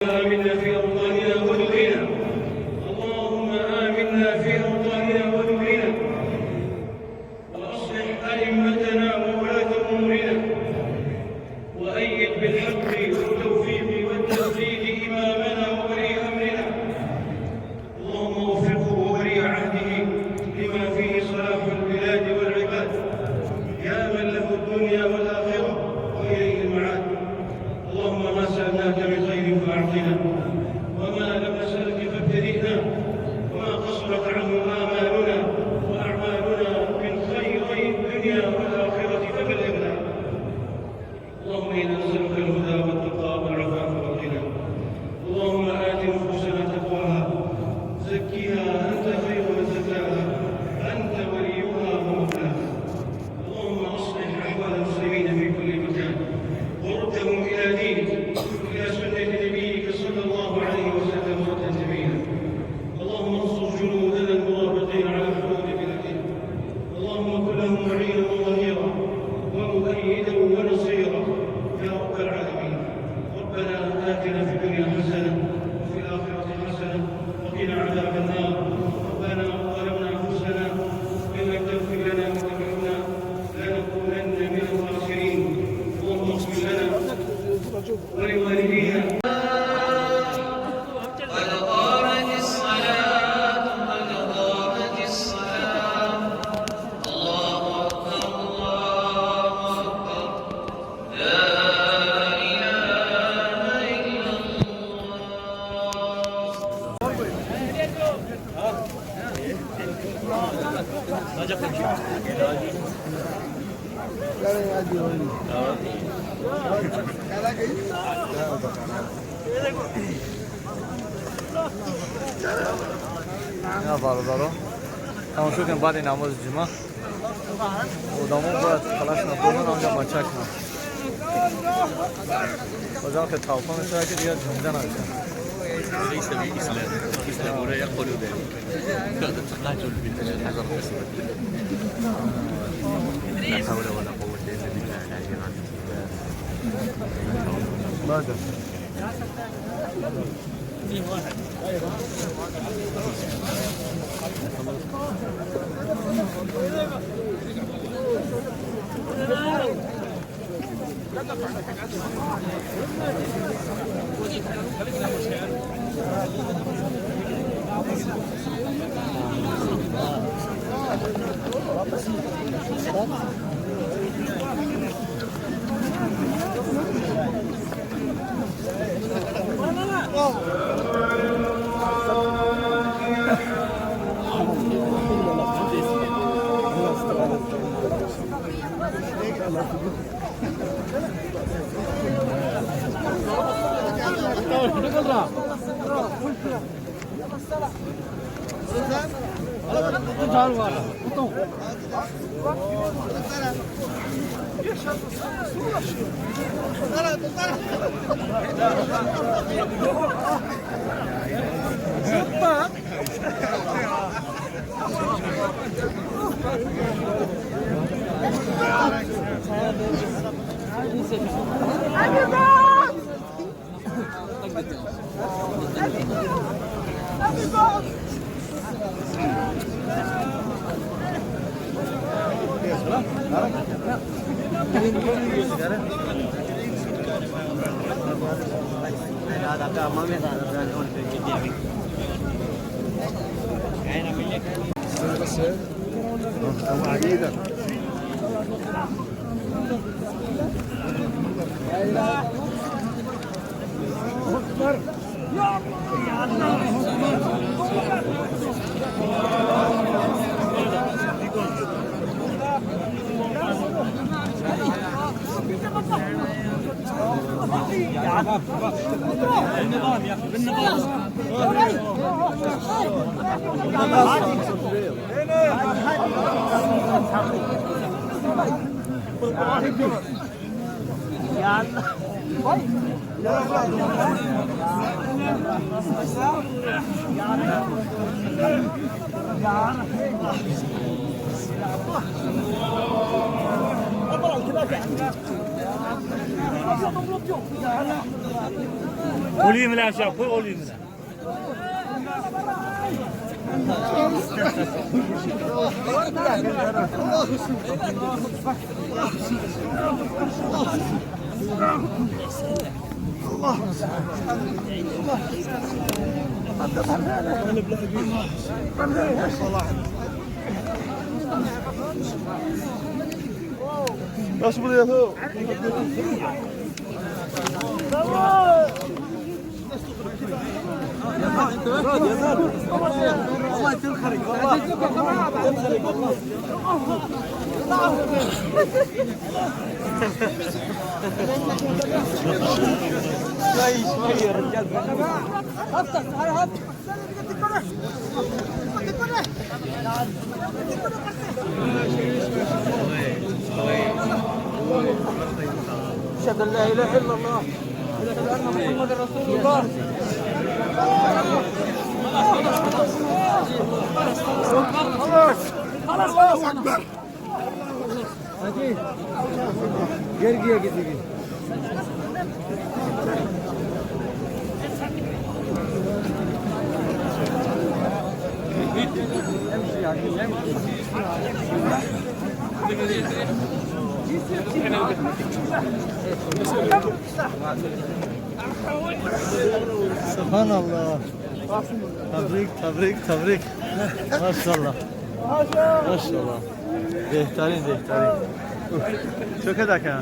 آمنا في أوطاننا ودورنا. اللهم آمنا في أوطاننا ودورنا، وأصلح أئمتنا وولاة أمورنا، وأيد بالحق والتوفيق والتسديد إمامنا وولي أمرنا. اللهم وفقه وولي عهده لما فيه صلاح البلاد والعباد، يا من له الدنيا والآخرة وإليه المعاد. اللهم ما سألناك من خير فأعطنا، وما لم نسألك فابتدئنا، وما قصرت عنه آمالنا وأعمالنا من خيري الدنيا والآخرة فبلغنا. اللهم إنا نسألك الهدى والتقى والعفاف والغنى. اللهم آت نفوسنا تقواها، زكها، أنت خير من زكاها، أنت وليها ومولاها. اللهم أصلح أحوال المسلمين في كل مكان، وردهم إلى دينك، إلى سنة نبيك صلى الله عليه وسلم ردا جميلا. اللهم انصر جنودنا المرابطين على حدود بلادنا. اللهم كن لهم معينا وظهيرا ومؤيدا ونصيرا يا رب العالمين. ربنا آتنا في الدنيا حسنة وفي الآخرة حسنة وقنا عذاب النار. ربنا ظلمنا أنفسنا وإن لم تغفر لنا وترحمنا لنكونن من الخاسرين. اللهم اغفر لنا ولوالدينا. قد قامت الصلاة، قد قامت الصلاة. الله أكبر، الله أكبر، لا إله إلا الله. На, бародаро, тамошо кунем. Баъди намози ҷумъа одамо бояд қалашна бурдан, онҷа мача кунанд. Бозам хел талфон мешавад, ки дигар ҷунда намешавад. ليس بإسلام الإسلام لا يقول ذلك. هذا تقاتل بالحجر الأسود. لا حول ولا قوة إلا بالله العلي العظيم. ماذا؟ Qo'linglar, qo'y olinglar. أشهد أن لا إله إلا الله وأشهد أن محمد رسول الله. الله أكبر. गिर गया किसी की। Subhanallah. Tebrik, tebrik, tebrik. Maşallah. Maşallah. Behtarin, behtarin. Çok ederken.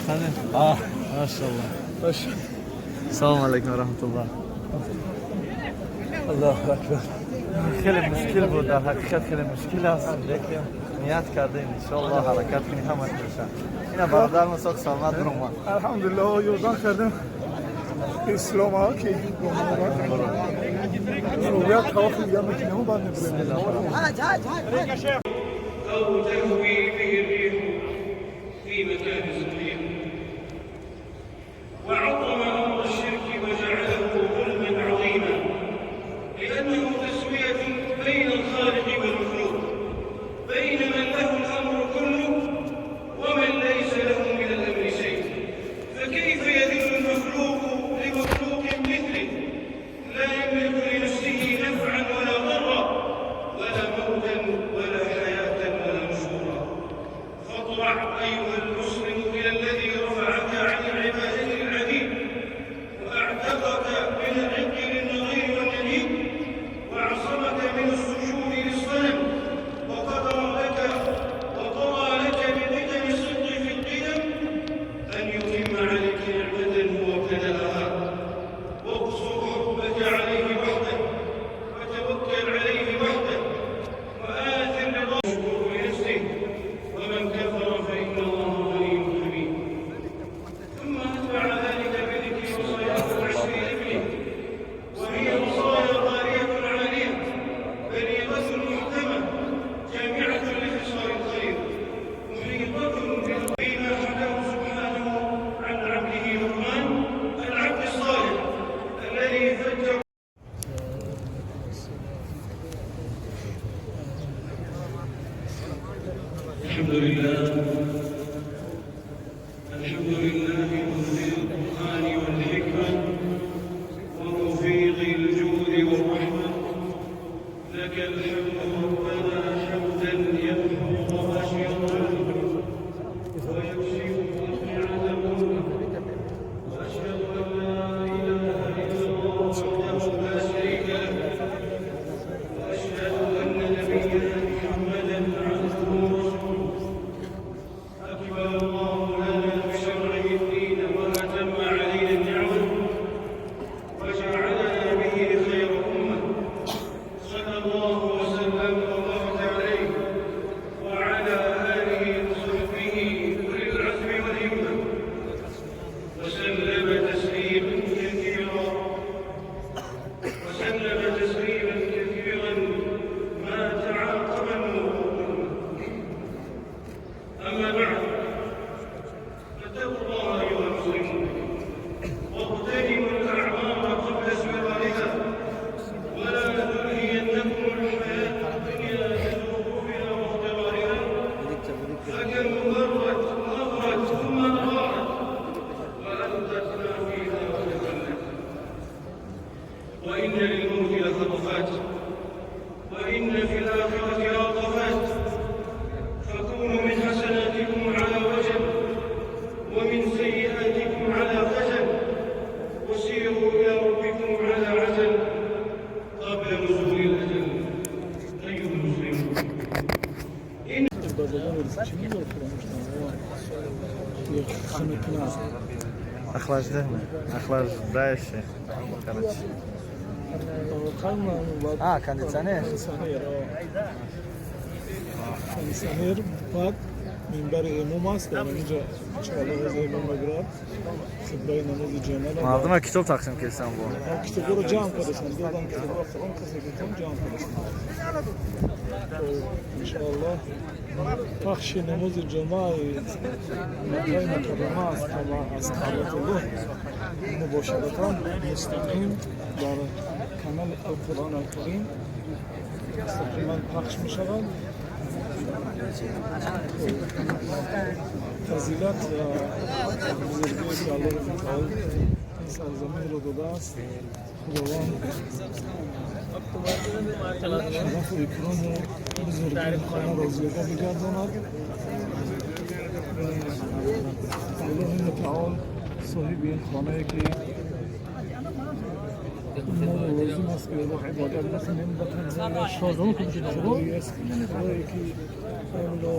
Hani? Ah, maşallah. Selamun aleyküm ve rahmetullah. الله أكبر. خیلی مشکل بود، در حقیقت خیلی مشکل است، لیکن نیت کردیم انشالله حرکت کنیم همه میشه. اینا برادر مساق سلامت برو. Elhamdülillah yoldan kırdım. İslam'a ki Ruhiyat tavafı yapmak için ama ben de bilemiyorum. أو تهوي به الريح في مكان سحيق. وعظم أمر الشرك وجعله ظلما عظيما، لأنه تسوية بين الخالق والمخلوق، بين من له الأمر كله ومن ليس له من الأمر شيء. فكيف يذل المخلوق لمخلوق مثله لا يملك لنفسه نفعا ولا ضرا ولا موتا ولا حياة ولا نشورا؟ فاطرع أيها المسلم إلى الذي رفعك عن العبادة للعبيد، وأعتقك من العق للنظير والنديد، وعصمك من السجود للصنم، وقضى لك وقضى لك بقدم الصدق في القدم، أن يتم عليك نعمة هو ابتدأها. واقصر حبك عليه وحده، وتوكل عليه وحده، وآثر رضاه يشكر لنفسه، ومن كفر فإن الله غني حميد. ثم أتبع ذلك بذكر وصاياه العشر لابنه، وهي وصايا غالية عالية بليغة محكمة جامعة لخصال الخير، محيطة بما حكاه سبحانه عن عبده لقمان العبد الصالح الذي فجر. الحمد لله، الحمد لله منزل القرآن والحكمة ومفيض الجود والرحمة. لك الحمد ربنا حمدا يمحو غواشي الظلم ويكشف أقنعة الظلم، وأشهد أن لا إله إلا الله وحده لا شريك له، وأشهد أن نبينا محمدا عبده ورسوله. أكمل الله لنا بشرعه الدين، وأتم علينا النعمة، وجعلنا به خير أمة. صلى الله وسلم وبارك عليه وعلى آله وصحبه أولي العزم والهمة، وسلم تسليما كثيرا. وإن للموت لخطفات، وإن في الآخرة لوقفات. فكونوا من حسناتكم على وجل، ومن سيئاتكم على خجل، وسيروا إلى ربكم على عجل قبل نزول الأجل. أيها المسلمون، Ба забони русӣ чӣ мегӯяд, фаромӯш хунукна. Охлаждение. Охлаждающий. Короче. А, кондиционер. Кондиционер, кондиционер. Баъд минбари имом аст, дар инҷа иншоалло ҳозир имом мегирад хутбаи намози ҷумъаро. Мардума китоб тақсим кардам бо. Китобҳоро ҷамъ кардасан, додам китобҳоро, Қуръон касе гирифтам, ҷамъ кардасан. Иншоаллоҳ пахши намози ҷумъаи Маккаи Мукаррама аз Каъбатуллоҳ мубошаратан мустақим дар канали Алқуръон Алкарим мустақиман пахш мешавад. Фазилат ва бузургие ки Аллоҳи мутаол ин сарзаминро додааст, Худованд шарафу икрому бузургии хонаро зиёда бигардонад. Аллоҳи мутаол соҳиби ин хонае ки мо лозим аст ки ӯро ибодат бикунем ба танҳоӣ, худое ки онро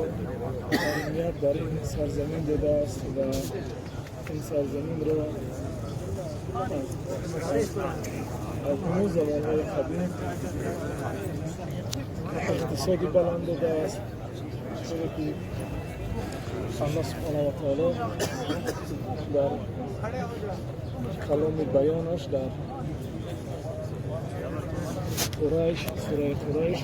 ҳокимият дар ин сарзамин додааст ва ин сарзаминро аз он замонҳои қадим иқтисоди баланд додааст, чизе ки Аллоҳ субҳана ва таоло дар каломи баёнаш дар Қурайш, сураи Қурайш,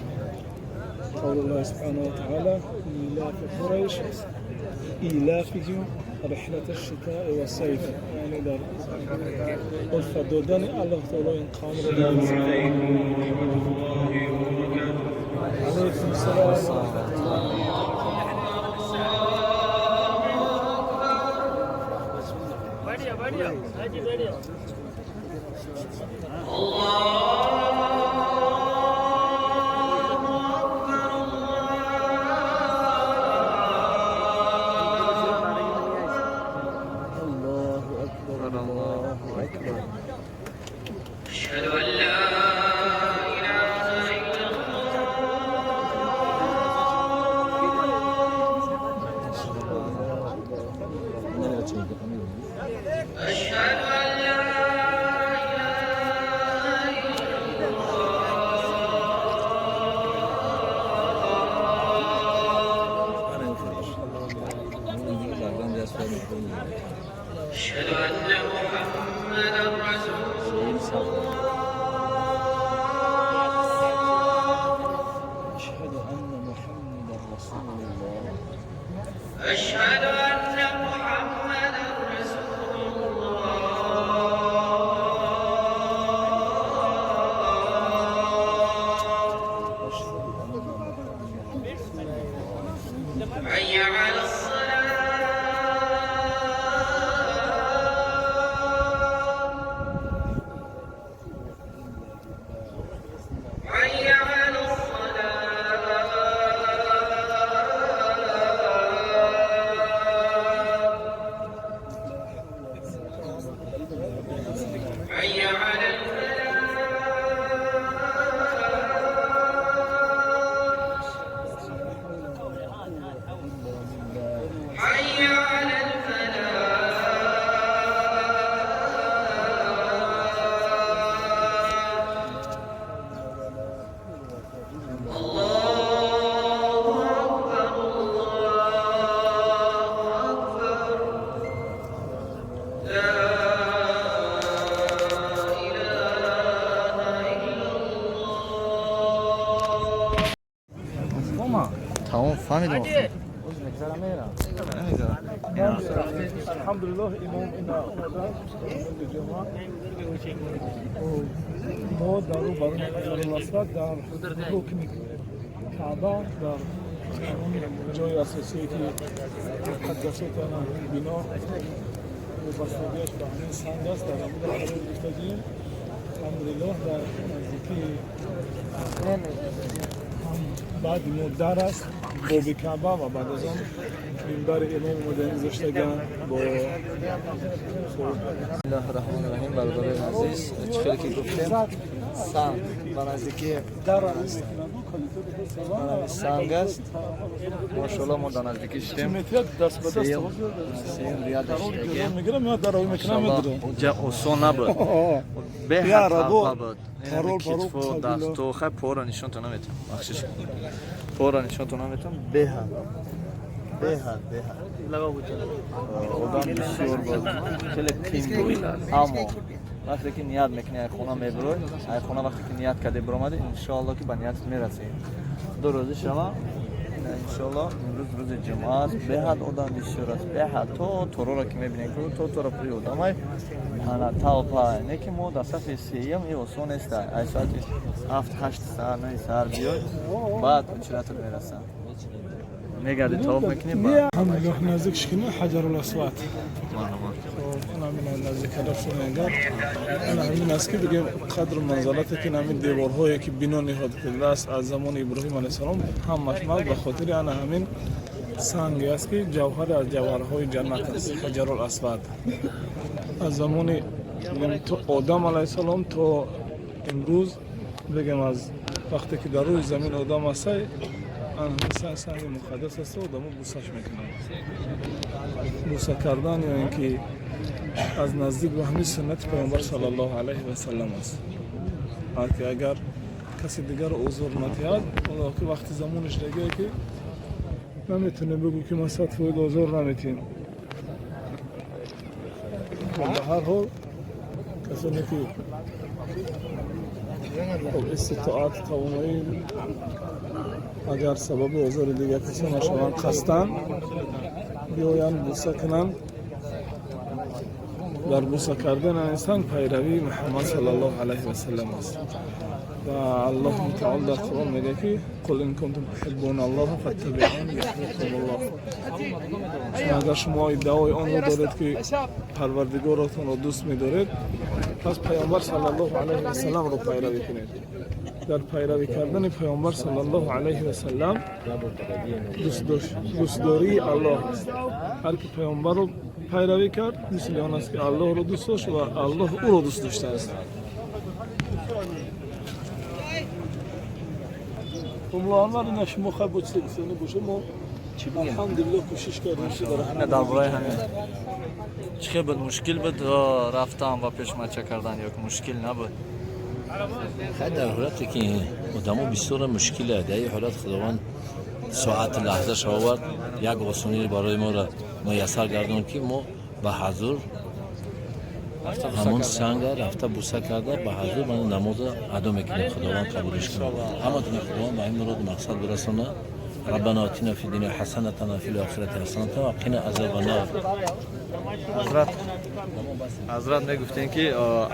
قول الله سبحانه وتعالى: إيلاف قريش إيلافهم رحلة الشتاء والصيف. یعنی در الفت دادن الله تعالی این قوم رو در السلام عليكم ورحمة الله وبركاته. علیکم السلام ورحمة الله. الله أكبر، الله أكبر. أشهد أن لا إله إلا الله، أشهد أن لا إله إلا الله، أشهد أن محمدا رسول الله. أشهد أن محمدا رسول الله. أشهد أن محمدا رسول الله. أشهد أن محمدا رسول الله. حي على الصلاة. حي على الصلاة. حي على الفلاح. حي على الفلاح. الله أكبر، الله أكبر، لا إله إلا الله. Тамом, фаҳмидам. Намегзарам. Алҳамдулиллоҳ, имом ина омада, намози ҷумъа. Мо дар рӯ барои Ҳаҷарул-Асвад, дар рукни Каъба, дар ҷои асосие ки муқаддасоти ана бино вобастагиаш ба ҳамин санг аст, дар ҳамин қарор гирифтагием. Алҳамдулиллоҳ, дар наздикии баъди мо дар аст боби Каъба ва баъд аз он минбари имом омода гузоштаган бо Бисмиллоҳи раҳмони раҳим. Бародарони азиз, чӣ хеле ки гуфтем, санг ба наздикии санг аст. Машоалло, мо дар наздикӣ шудем. Даст ба даст Сеюм ряд шудагем. мегирам ё дарови мекунам. Иншаллоҳ, осон набуд, беҳад талба буд. Китфу дасту хай пора нишонтон наметам, бахшиш, пора нишонтон наметам. Беҳад, беҳад, беҳад одам бисёр буд, хеле қим буд. Аммо вақте ки ният мекунӣ, ай хона мебурой, ай хона вақте ки ният кардӣ, биромадӣ, иншоалло ки ба ниятат мерасӣ. Худо розӣ шава. Иншоалло, имрӯз рӯзи ҷумъа аст, беҳад одам бисёр аст, беҳад. То тороро ки мебинем, то тора пури одамай, ана талпа не ки мо дар сафи сеюм. И осон нест. Ай соати 7, 8 саҳар, 9 саҳар биёй, баъд очередь ат мерасад, мегарди, тавоф мекунӣ. Алҳамдулиллоҳ, наздик шикина Ҳаҷарул Асвад. Наздик ҳадаф шуда, агар ана ҳамин аст ки бигем, қадру манзалате ки ҳамин деворҳое ки бино ниҳод кардааст аз замони Иброҳим алайҳиссалом, ҳамаш мал ба хотири ана ҳамин санге аст, ки ҷавҳаре аз ҷавҳарҳои ҷаннат аст, Ҳаҷарул Асвад. Аз замони то Одам алайҳиссалом то имрӯз, бигем, аз вақте ки дар рӯи замин одам ҳастай, ҳамин санги муқаддас аст, одамо бусаш мекунанд. Буса кардан ё ин ки аз наздик ба ҳамин суннати Паёмбар саллаллоҳу алайҳи васаллам аст. Ки агар каси дигарро узр надиҳад, ки вақти замониш дагие, ки наметонем бигӯ, ки ма 100% озор наметиҳем. Ба ҳар ҳол, касоне ки иститоат, тавоноӣ, агар сабаби озори дигар касе нашаванд, қасдан биёянд, буса кунанд. Дар буса кардан инсан пайравии Муҳаммад саллаллоҳу алайҳи васаллам аст. Ва Аллоҳ мутаол дар Қуръон мегӯяд, ки قل إن كنتم تحبون الله فاتبعوني يحببكم الله. Агар шумо иддаои онро доред, ки Парвардигоротонро дӯст медоред, пас Паёмбар саллаллоҳу алайҳи васалламро пайравӣ кунед. Дар пайравӣ кардани Паёмбар саллаллоҳу алайҳи васаллам дӯстдории Аллоҳ аст. Ҳар ки Паёмбарро пайравӣ кард, мисли он аст, ки Аллоҳро дӯст дошт ва Аллоҳ ӯро дӯст доштааст. Анвар, ина шумо хай бо чизе гуфтанӣ боша, мо алҳамдулиллоҳ кӯшиш кардем, ки дар Дар бораи ҳамин чӣ хел буд? Мушкил буд рафтан ва пешмача кардан ё ки мушкил набуд? Хай, дар ҳолате ки одамо бисёра мушкиле, дар ин ҳолат Худованд соати лаҳзаш овард, як осонӣ барои моро муяссар гардон, ки мо ба ҳазур ҳамон санга рафта, буса карда, ба ҳазур ман намоза адо мекунем. Худованд қабулиш кунад. Ҳаматона Худованд ба ин муроду мақсад бирасона. ربنا آتنا في الدنيا حسنة وفي الآخرة حسنة وقنا عذاب النار. Ҳазрат, ҳазрат, мегуфтем, ки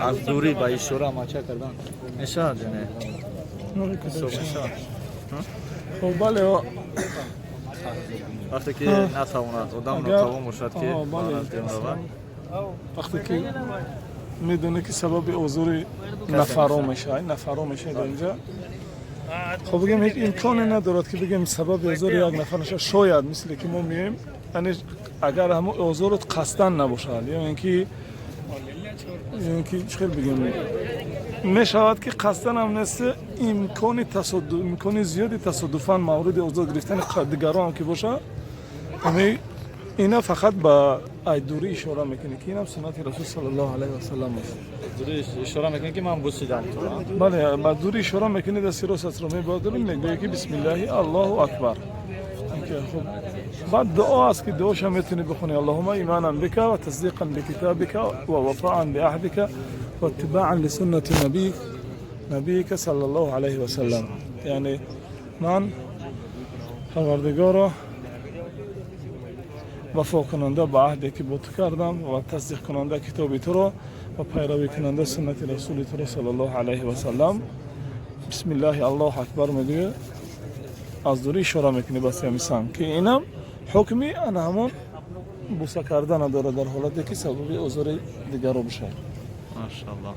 аз дурӣ ба ишора мача кардан мешавад ё не? Мешавад. Хоб, бале. Вақте ки натавонад одам, нотавон бошад, ки назди он равад. Вақте ки медонӣ, ки сабаби озори нафаро мешавад, нафаро мешавад дар инҷа, хоб, бигем, ҳеҷ имконе надорад, ки бигем сабаби озори як нафар нашавад. Шояд мисле ки мо меоем, яъне агар ҳамон озорот қасдан набошад, ё ин ки чӣ хел бигем, мешавад, ки қасдан ҳам нест, имкони тасодуф, имкони зиёди тасодуфан мавриди озор гирифтани дигарон ҳам ки бошад, ҳамин ина фақат ба айдурӣ ишора мекунӣ, ки инам суннати Расул саллаллоҳу алайҳи васаллам аст. Дурӣ ишора мекунӣ, ки ман бусидам туро. Бале, ба дурӣ ишора мекунӣ, дасти ростатро мебардорӣ, мегӯӣ, ки бисмиллаҳи Аллоҳу акбар. Хуб, баъд дуо аст, ки дуоша метавонӣ бихонӣ: اللهم إيمانا بك وتصديقا بكتابك ووفاء بعهدك واتباعا لسنة نبيك صلى الله عليه وسلم. Яъне ман, Парвардигоро, вафокунанда ба аҳде, ки бо ту кардам, ва тасдиқкунанда китоби туро ва пайравикунанда суннати расули туро саллаллоҳу алайҳи васаллам, бисмиллаҳи Аллоҳу акбар мегӯӣ, аз дурӣ ишора мекунӣ ба сами санг, ки инам ҳукми ана ҳамон буса кардана дорад, дар ҳолате ки сабаби озори дигарро бошад. Машаллоҳ.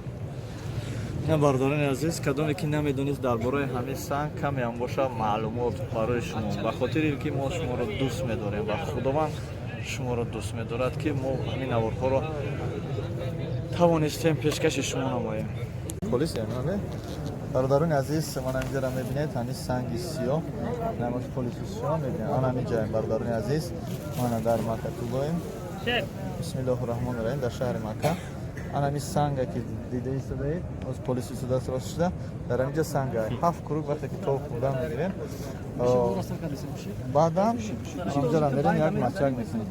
Ина, бародарони азиз, кадоме ки намедонист дар бораи ҳамин санг, камеам боша маълумот барои шумо, ба хотире ки мо шуморо дӯст медорем ва Худованд шуморо дӯст медорад, ки мо ҳамин наворҳоро тавонистем пешкаши шумо намоем. Полис не, бародарони азиз, ман ҳаминҷоро мебинед, ҳамин санги сиёҳ, намош полиси сиёҳ мебинед. Ан ҳамин ҷоем, бародарони азиз, мана дар Маккатуллоем. Бисмиллоҳу раҳмони раҳим, дар шаҳри Макка. Ан ҳамин санга ки дида истодаед, оз полис истодааст, рост шуда. Дар ҳаминҷа санга ҳафт круг вақте ки тов хӯрдан мегирем, баъдан ҳаминҷоро мерем, як мачак мекунем.